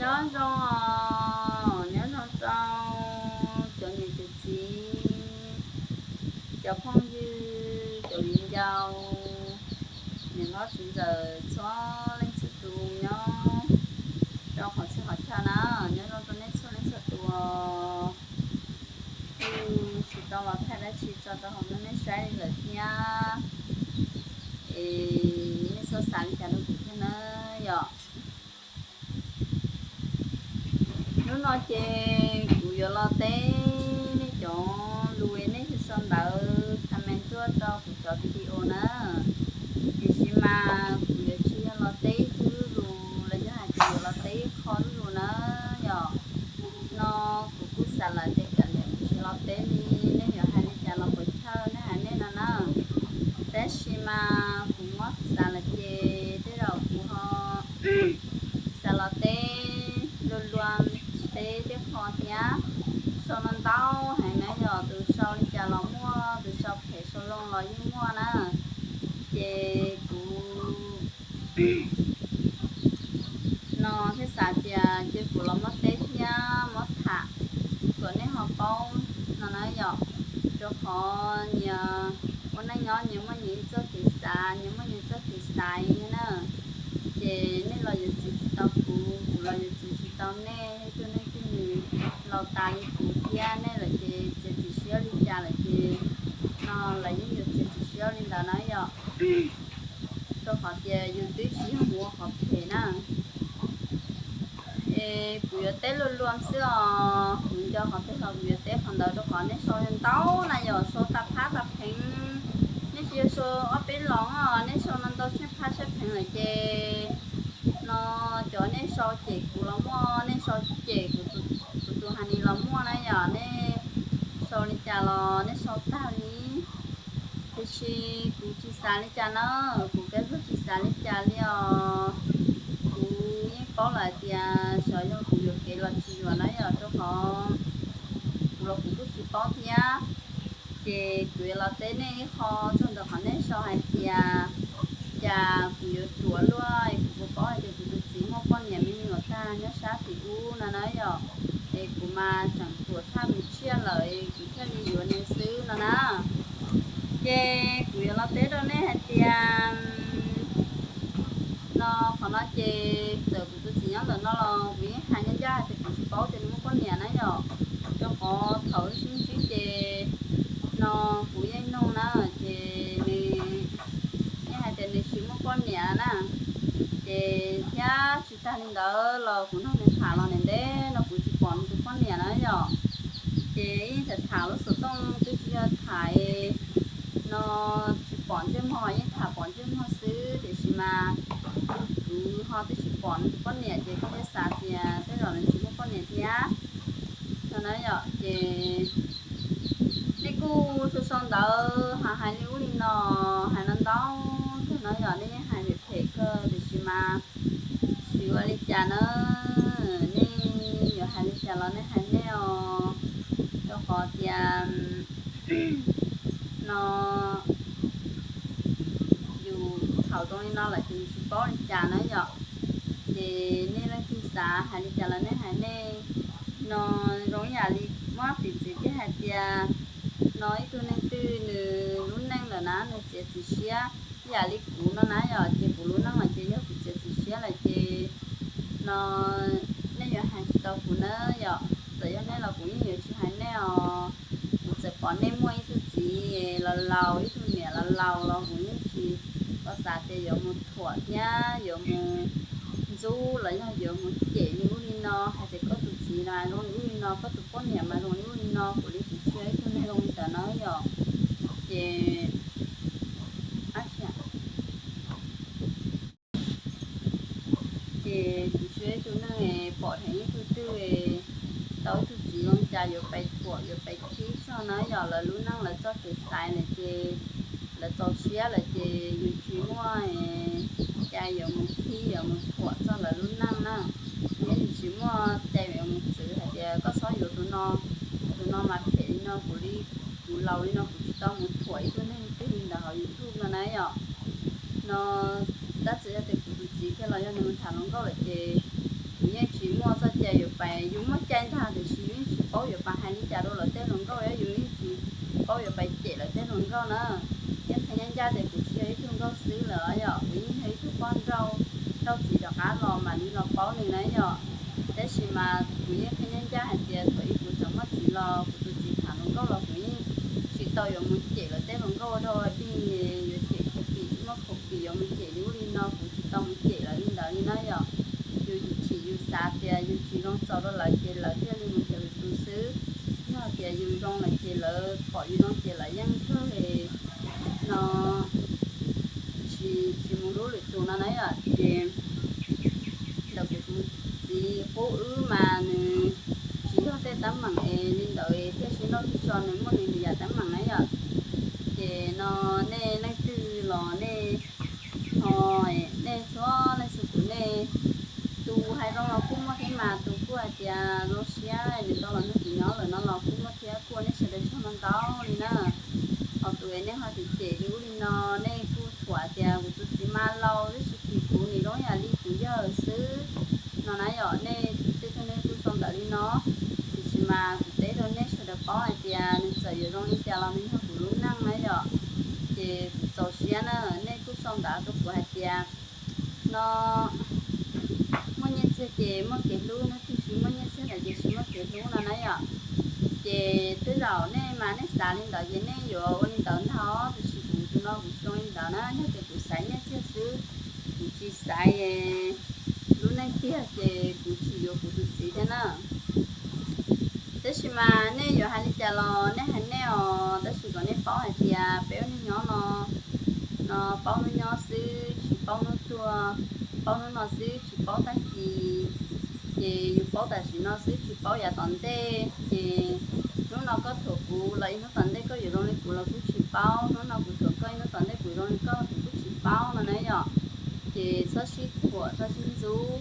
Nyob zoo, nyob zoo rau cov niam cov txiv, cov phooj ywg, cov viv ncaus, niam hlob txiv ntxawm txhua leej txhua tus nyob rau qhov txhia qhov chaw na, nyob zoo rau nej txhua leej txhua tus. Kuv tsis tau los thaij dab tsi tso rau hauv nej saib li lawm thiab, es nej txhob xav li cas rau kuv thiab na yom. Hnub no ces kuv yuav los teb nej cov lus nej sau ntawv comment tuaj rau kuv cov video na. Tiam sis mas kuv yuav tsis yog los teb ib tug lus los yog hais tias yuav los teb ib qho lus na yom. No kuv kuj xav lawm tias kav liam kuv tsis los teb li, nej yuav hais li cas los puas chawj nej hais nej no na. Tab sis mas kuv muab xav lawm ces tej zaum kuv ho xav los teb luag luag, teb tej qho thiab. Sau no ntau heev na yom, tus sau li cas los muaj, tus sau phem sau zoo los yeej muaj na. Ces kuv no thiaj xav tias cia kuv los muab teb thiab muab tham kom nej ho paub no na yom. Rau qhov nyias ua neej nyob nyias muaj nyias ib txoj kev xav, nyias muaj nyias txoj kev xaiv na. Ces nej los yuav txwv tsis tau kuv, kuv los yuav txwv tsis tau nej. Ib tug neeg twg nws laus tas li kuv thiab nej lawm ces txiav txim siab li cas lawm ces no lawv yeej yuav txiav txim siab li ntawd na yom. Rau qhov tias yus twb tsis yog mus ua qhov phem na. Es kuv yuav teb luag luag xwb os, kuv nco qhov twg los kuv yuav teb qhov ntawd rau qhov nej sau ntau na yom, sau tas phab tas pheev. Nej tsis yog sau ob peb lo os, nej sau no ntau tshaj phab tshaj pheev lawm ces no cov nej sau cem kuv los muaj, nej sau cem kuv tus hais ni los muaj na yom, nej sau li cas los nej sau tag li. Tiam sis kuv tsis xav li cas na, kuv kab zog tsis xav li cas li os. Kuv yeej paub lawm tias xyov yog kuv yuam kev los tsis yuam na yom, rau qhov kuv los kuv kuj tsis paub thiab. Ces kuv yuav los teb nej ib qho txog ntawm qhov nej sau hais tias cas kuv yuav ruam luaj es kuv puas paub hais tias kuv tus txiv muaj poj niam me nyuam tag nyob sab tim ub no na yom. Es kuv mas tseem ruam tshaj me tsiaj lawm es kuv thiaj li yuav nws xwb no na. Ces kuv yuav los teb rau nej hais tias no qhov no ces txawm kuv tus txiv nyob ntawm no los kuv yeej hais ncaj ncaj hais tias kuv tsis paub tias nws muaj poj niam na yom. Rau qhov thaum wb sib ntsib ces no kuv yeej nug na, ces nws yeej hais tias nws tsis muaj poj niam na. Ces thiab tsis tag li ntawd los kuv nrog nws tham los ntev ntev no kuv tsis pom nws tus poj niam na yom. Ces yeej tham tham lub xov tooj twb tsis yog tham no tsis pom ntsej muag, yeej tham pom ntsej muag xwb, tiam sis mas kuv ho twb tsis pom nws tus poj niam ces kuv thiaj xav tias tej zaum nws tsis muaj poj niam thiab no na yom. Ces nej kuj sau sau ntawv hais hais li ub li no, hais no ntau kawg no yom, nej yeej hais phem phem kawg, tiam sis mas tsis ua li cas na, nej yuav hais li cas los nej hais nej os, rau qhov tias no yus thaum zoo li no lawm ces yus tsis paub li cas na yom. Ces nej leej twg xav hais li cas los nej hais nej. No zoo ib yam li muab piv txwv kiag hais tias no ib tug neeg twg nws lub neej lawm na nws txiav txim siab ib yam li kuv no na yom, ces kuv lub neej lawm ces yog kuv txiav txim siab lawm ces no nej yuav hais tsis tau kuv na yom. Txawm yog nej los kuv yeej yuav tsis hais nej os. Kuv txawm pom nej muaj ib tug txiv los laus ib tug niam los laus los kuv yeej tsis tau xav tias yuav mus thuam thiab yuav mus ntxub los yog yuav mus cem li ub li no hais tias koj tus txiv mas zoo li ub li no, koj tus poj niam mas zoo li ub li no, kuv li kuv tsis yog ib tug neeg zoo li ntawd na yom. Ces ces kuv tsis yog ib tug neeg pom dheev ib tug twg tau ib tug txiv zoo cas yuav pais thuam yuav pais khib txog na yom. Lawv lub neej lawv txoj kev xaiv lawm ces lawv txaus siab lawm ces yus tsis muaj cai yuav mus khib yuav mus thuam txog lawv lub neej na. Thiab yus tsis muaj cai yuav mus txwv hais tias koj txhob yuav tus no, tus no mas phem li no, kuv li kuv laus li no kuv tsis tau mus thuam ib tug neeg twg li ntawd hauv YouTube no na yom. No tab txawm yog tias kuv tus txiv thiab los yog nws mus tham hluas nkauj lawm ces kuv yeej tsis muaj Yus muaj cai ntag tiam sis yus yeej tsis paub yuav pab hais li cas rau lawv tej hluas nkauj, yus yeej tsis paub yuav pab cem lawv tej hluas nkauj na. Yeej qhia ncaj ncaj tias kuv tsis yog ib tug nkauj xwb lawm os yom, kuv yeej yog ib tug poj nrauj, nrauj txiv rov qab los mam li los paub nws na yom. Tab sis mas kuv yeej qhia ncaj ncaj hais tias thaum ub kuv tseem muaj txiv los kuv tus txiv tham hluas nkauj los kuv yeej tsis tau yuav mus cem lawv tej hluas nkauj ua dog ua dig, yuav cem khaus pim muaj khaus pim yuav mus cem li ub li no, kuv tsis tau mus cem lawv li ntawd li na yom. Yus chim yus xav tias yus tsis zoo txaus rau lawv ces lawv thiaj li mus cem lwm tus xwb. Yog tias yus zoo lawm ces lawv pom yus zoo ces lawv yeej kawg no tsis, tsis mus hlub lwm tus no na yom. Ces ntawm kuv tus txiv qub wb mas nws tsis yog tej teeb meem es li ntawd thiaj sib nrauj sib tso, nws muaj nws lwm yam teeb meem na yom. Ces no nej leej twg los nej ho, nej txhua leej txhua tus nej, tus hais zoo los kuj muaj thiab mas tus kuj hais tias zoo siab nws tau los nrog kuv nyob lawm no los kuj muaj thiab, kuj ua nej sawv daws tsaug ntau ntau li na. Ho tus es nej ho cem cem li ub li no, nej kuj thuam tias kuv tus txiv mas laus tib si phim kuv, nws zoo yam li kuv yawg xwb no na yom. Nej tej tug nej kuj sau ntawv li no, tiam sis mas kuv teb rau nej sawv daws paub hais tias nws txawm yuav zoo li cas los nws yog kuv lub neej na yom. Ces kuv txaus siab na, nej kuj sau ntawv rau kuv hais tias no muaj nyiaj txiag ces muaj kev hlub, hnub twg tsis muaj nyiaj txiag lawm ces tsis muaj kev hlub no na yom. Ces tej zaum nej mas nej xav li ntawd ces nej yuav ua li ntawd ntag, tiam sis kuv tus no kuv tsis zoo li ntawd na, yog tias kuv xaiv nyiaj txiag xwb, kuv tsis xaiv lub neej tiag ces kuv tsis yuav kuv tus txiv thiab na. Tab sis mas nej yuav hais li cas los nej hais nej os, tab sis kom nej paub hais tias peb ua neej nyob no, no paub hnub nyob xwb tsis paub hnub tuag, paub hnub no xwb tsis paub tag kis. Ces yus paub tam sim no xwb tsis paub yav tom ntej, ces hnub no koj thuam kuv los ib hnub tom ntej koj yuav zoo li kuv los kuj tsis paub, hnub no kuv thuam koj ib hnub tom ntej kuv zoo li koj los kuv kuj tsis paub no na yom. Ces txhob sib thuam txhob sib ntxub,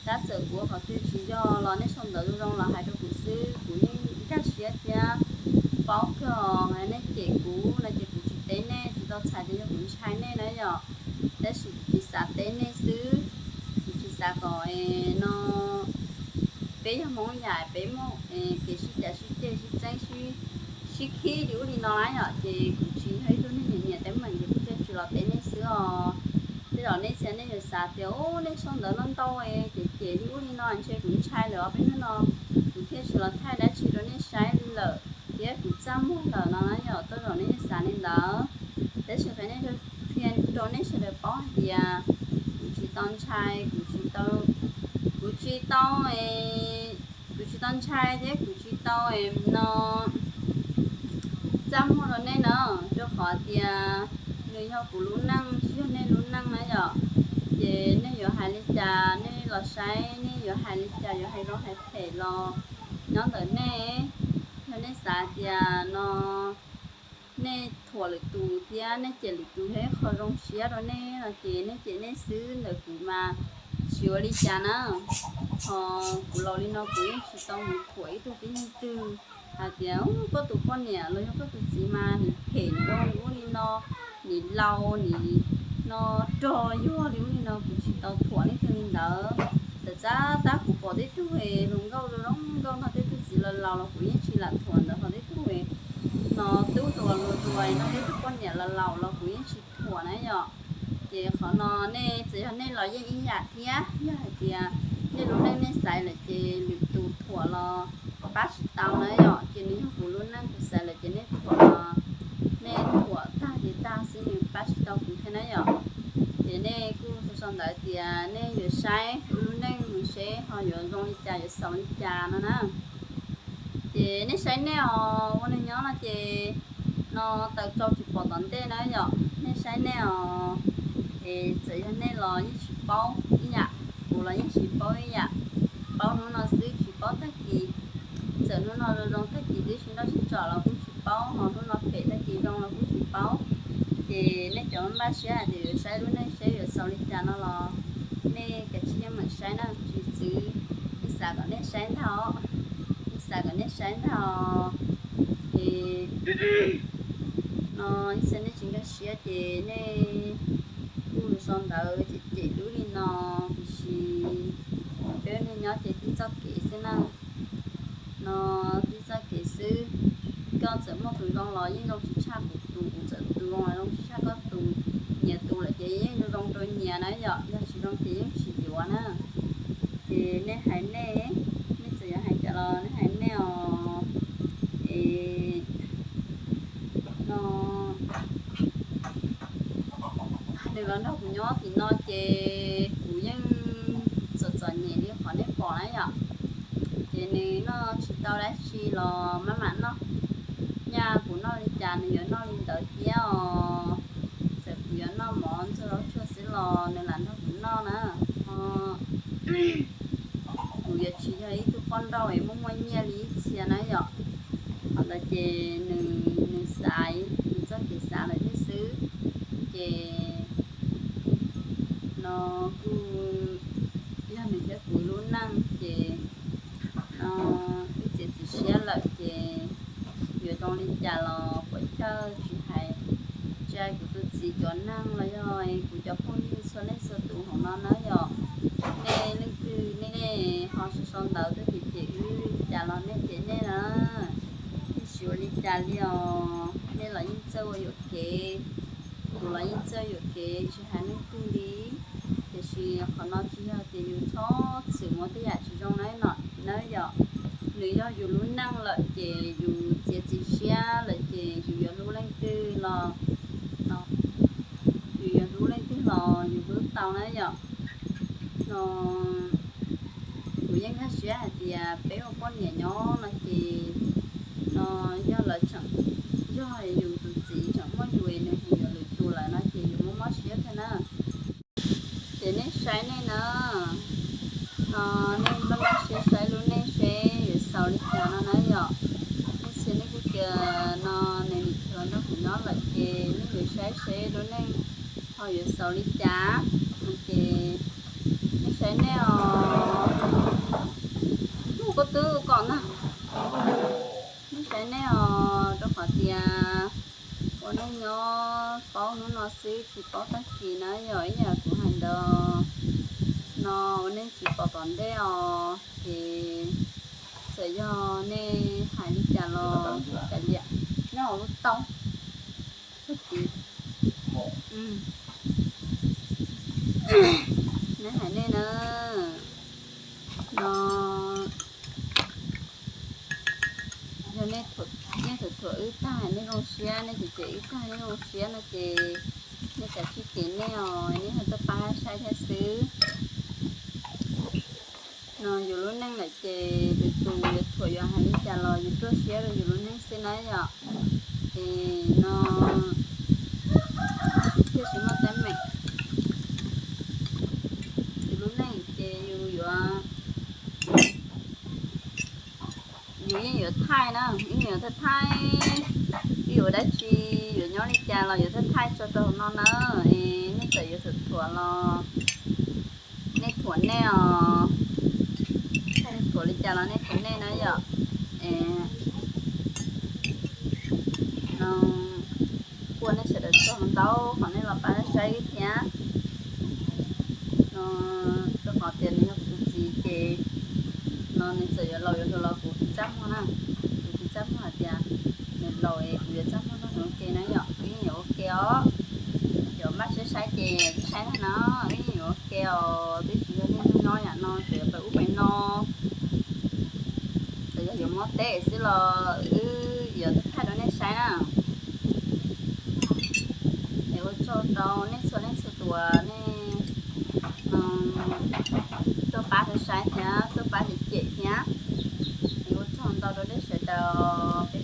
tab txawm kuv ua qhov twg tsis yog los nej sau ntawv zoo zoo los hais rau kuv xwb, kuv yeej nkag siab thiab paub kawg. Nej cem kuv no ces kuv tsis teb nej, tsis tau txhais tias yog kuv ntshai nej na yom, tab sis kuv tsis xav teb nej xwb. Kuv tsis xav kom no peb yog Hmoob yam peb muaj kev sib cav sib ceg sib txeeb sib khib li ub li no na yom, ces kuv tsis yog ib tug neeg nyiam nyiam teeb meem ces kuv thiaj tsis los teb nej xwb os. Tej zaum nej txhia nej yuav xav tias ub nej sau ntawv no ntau ces cem li ub li no ntshe kuv ntshai lawm os, peb hnub no kuv thiaj tsis los thaij dab tsi rau nej saib lawm thiab kuv txaj muag lawm no na yom. Tej zaum nej xav li ntawd, tab sis qhia nej, qhia rau nej sawv daws paub hais tias kuv tsis tau ntshai, kuv tsis tau, kuv tsis tau, kuv tsis tau ntshai thiab kuv tsis tau no txaj muag rau nej na, rau qhov tias nws yog kuv lub neej tsis yog nej lub neej na yom. Ces nej yuav hais li cas nej los saib, nej yuav hais li cas yuav hais zoo hais phem los nyob ntawm nej. Yog nej xav tias no nej thuam lwm tus thiab nej cem lwm tus yog ib qho zoo siab rau nej no ces nej cem nej xwb, ntawm kuv mas tsis ua li cas na. Ho kuv laus li no kuv yeej tsis tau mus thuam ib tug tib neeg twg hais tias koj tus poj niam los yog koj tus txiv mas nws phem nws zoo li ub li no, nws laus nws no rog yuag li ub li no, kuv tsis tau thuam leej twg li ntawd. Txawm tab tab kuv pom tej tug hluas nkauj zoo nkauj nrog tej tug txiv laus laus los kuv yeej tsis lam thuam ntawd, ho tej tug no tub hluas hluas hluas nrog tej tug poj niam laus laus los kuv yeej tsis thuam na yom. Ces qhov no nej txawm yog nej los yeej ib yam thiab, yog hais tias nej lub neej nej xaiv lawm ces lwm tus thuam los pab tsis tau na yom. Ces nws yog kuv lub neej kuv xaiv lawm ces nej thuam los nej thuam tag ces tag xwb, nws pab tsis tau kuv thiab na yom. Ces nej kuj sau sau ntawv tias nej yuav saib wb lub neej mus seb ho yuav zoo li cas yuav xaus li cas no na. Ces nej saib nej os, ua neeg nyob no ces no taws tsau tsis pom tom ntej na yom. Nej saib nej os, es txawm yog nej los yeej tsis paub ib yam, kuv los yeej tsis paub ib yam. Paub hnub no xwb tsis paub tag kis. Txawm hnub no zoo zoo tag kis twb sib nrauj sib tso los kuj tsis paub, ho hnub no phem tag kis zoo los kuj tsis paub. Ces nej cov npaj siab hais tias yuav saib lub neej seb yuav xaus li cas no los nej kav tsij yeej meem saib na, tsis txwv, ib xav kom nej saib ntag os, ib xav kom nej saib ntag os. Es no ib xav nej tsis nkag siab ces nej kuj sau ntawv cem cem lub li no, tiam sis peb ua neej nyob ces tib txoj kev xwb na. No tib txoj kev xwb. Koj txawm muaj tus zoo los yeej zoo tsis tshaj kuv tus, kuv txawm tus zoo los zoo tsis tshaj koj tus. Nyias tus lawm ces yeej zoo rau nyias na yom, yog tsis zoo ces yeej tsis yuav na. Ces nej hais nej, nej txawm yuav hais cas los nej hais nej os. Es no nws los nrog kuv nyob tim no ces kuv yeej txom txom nyem li qhov nej pom na yom. Ces nws noj tsis tau dab tsi los maj mam noj. Nyaj kuv noj li cas nws yuav noj li ntawd thiab os. Txawm kuv yuav noj mov ntxuag zaub tsuag xwb los nws lam nrog kuv noj na. Kuv yuav tsis yog ib tug poj nrauj es muaj muaj nyiaj li ib txhia na yom. Qhov ntawd ces nws, nws xav, nws txoj kev xav lawm thiab xwb. Ces no kuj yog nws thiab kuv lub neej ces no wb txiav txim siab lawm ces yuav zoo li cas los puas chawj tsis hais. Tsis hais kuv tus txiv cov neeg los yog kuv cov phooj ywg txhua leej txhua tus hauv no na yom. Nej leej twg nej ho sau sau ntawv tuaj cem cem wb li cas los nej cem nej na. Wb tsis ua li cas li os, nej los yeej txawj ua yuam kev, kuv los yeej txawj yuam kev tsis hais leej twg li. Tiam sis qhov no tsis yog tias yus txhob txwm muab tej yam tsis zoo na no na yom. Nws yog yus lub neej lawm ces yus txiav txim siab lawm ces yus yuav hlub leej twg los, yus yuav hlub leej twg los yus hlub tau na yom. No kuv yeej nkag siab hais tias peb ua poj niam nyob no ces no yog lawv tseem, yog yus tus txiv tseem muaj yus es nws hu yuav lwm tus lawm no ces yus muaj mob siab thiab na. Ces nej saib nej na, no nej npaj npaj siab saib lub neej seb yuav xaus li cas no na yom. Nej xav nej kuj tias no nws nim los nrog kuv nyob lawm ces nej yuav saib seb lub neej ho yuav xaus li cas. Ces nej saib nej os. Mus koj twb kom na. Nej saib nej os, rau qhov tias ua neej nyob paub hnub no xwb tsis paub tag kis na yom, ib yam kuv hais ntawd no ua neej tsis pom tom ntej os. Ces txawm yog nej hais li cas los kav liam, nyob hauv lub tau. Nej hais nej na, no yog nej thuam, nej thuam thuam wb tag nej zoo siab, nej cem cem wb tag nej zoo siab no ces nej kav tsij cem nej os, nej ho tuaj pab saib thiab xwb. No yus lub neej lawm ces lwm tus yuav thuam yuav hais li cas los yus ruaj siab rau yus lub neej xwb na yom. Es no thiaj tsis muaj teeb meem. Yus lub neej ces yus yuav, yus yeej yuav thaij na, yeej yuav thaij thaij, yuav dab tsi, yuav nyob li cas los yuav thaij thaij tso rau hauv no na. Es nej txawm yuav thuam thuam los nej thuam nej os, nej thuam li cas los nej thuam nej na yom. Es no kuj ua nej sawv daws tsaug ntau qhov nej los pab saib wb thiab. No rau qhov tias nws yog kuv tus txiv ces no nws txawm yuav laus yuav hluas los kuv tsis txaj muag na, kuv tsis txaj muag hais tias nws laus es kuv yuav txaj muag nrog nws ua ke na yom, wb yeej yuav ua ke os. Cov npaj siab saib ces saib ntag no, wb yeej yuav ua ke os, twb tsis yog niaj hnub nyob yam no tseem yuav pais ub pais no. Txawm yog yuav muab teb xwb los wb yuav thaij rau nej saib na. Es ua tsaug rau nej txhua leej txhua tus nej tuaj pab saib thiab tuaj pab cem cem thiab. Es ua tsaug ntau rau nej sawv daws.